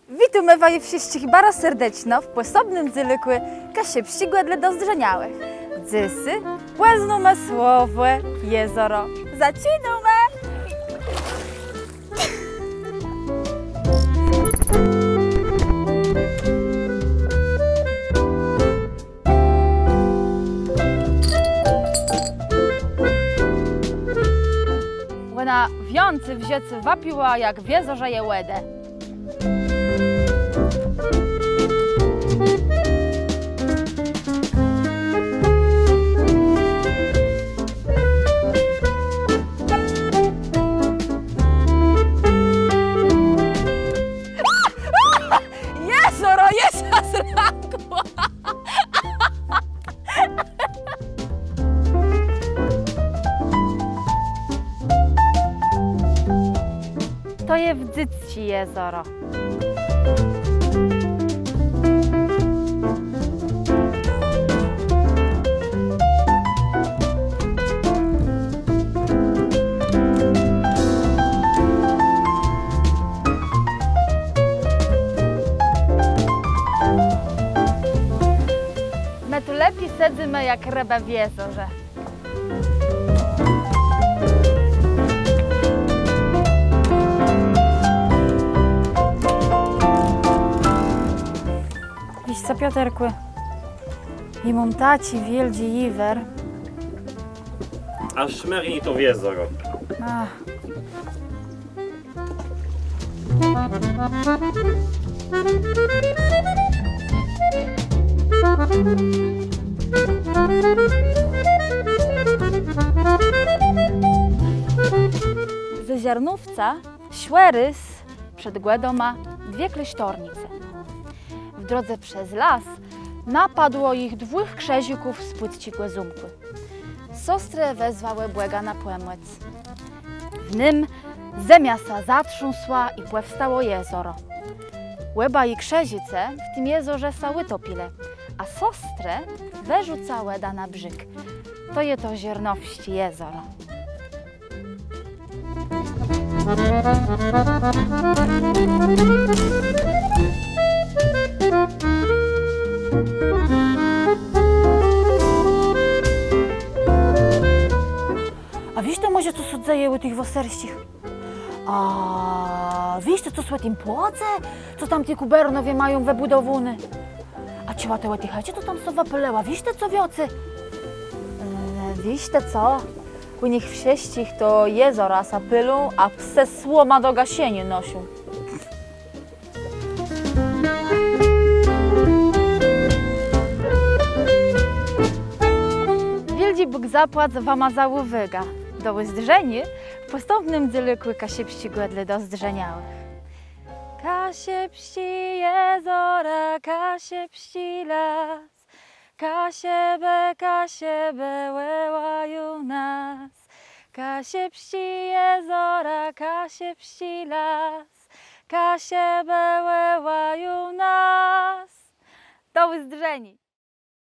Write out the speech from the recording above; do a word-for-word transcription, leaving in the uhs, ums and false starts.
Witómë waju wszëtczich baro serdeczno w pòsobnym dzélëkù Kaszëbsczégò dlô dozdrzeniałëch. Dzysô pòznómë słowò jezoro. Zaczinómë! Òna wiãcy w żëcym wapiła, jak w jezorze je wòdë. Jezoro, je sã zlãkło! To je Wdzydzczé jezoro. Më tu lepi sedzymë jak rëbë w jezorze. Wiész co, Pioterkù? Jô móm taczi wiôldżi jiwer. A szmërni to w jezoro. Ach. Ze Żarnówca szłë rôz przed Gòdoma dwie klôsztornice. W drodze przez las napadło jich dwùch krzëżôków z pùcczégò zómkù. Sostrë wezwałë Bòga na pòmòc. W nym zemia sã zatrzãsła i pòwstało jezoro. Òbaji krzëżôcë w tim jezorze sã ùtopilë, a sostrë wërzuca wòdã na brzég. To je to Żarnowsczé jezoro. A wiész të mòże, co sã dzeje ù tëch Wòsersczich? A wiész të, co ò tim płocë, co tam ti Kùbernowie mają wëbùdowóny? A czëła të ò ti chëczë, co tam sã wëpôlëła? Wiész të co wiãcy? E, wiész të co? Ù nich wszëtczich to jezora sã pôlą, a psë słomã do gaszeniô noszą. Wiôldżi Bóg zapłac wama za ùwôgã. Do ùzdrzeniô w pòstãpnym dzélëkù Kaszëbsczégò dlô dozdrzeniałëch. Kaszëbsczé jezora, kaszëbsczi las. Kaszëbë, Kaszëbë wòłają nas. Kaszëbsczé jezora, kaszëbsczi las. Kaszëbë wòłają nas. Do ùzdrzeniô.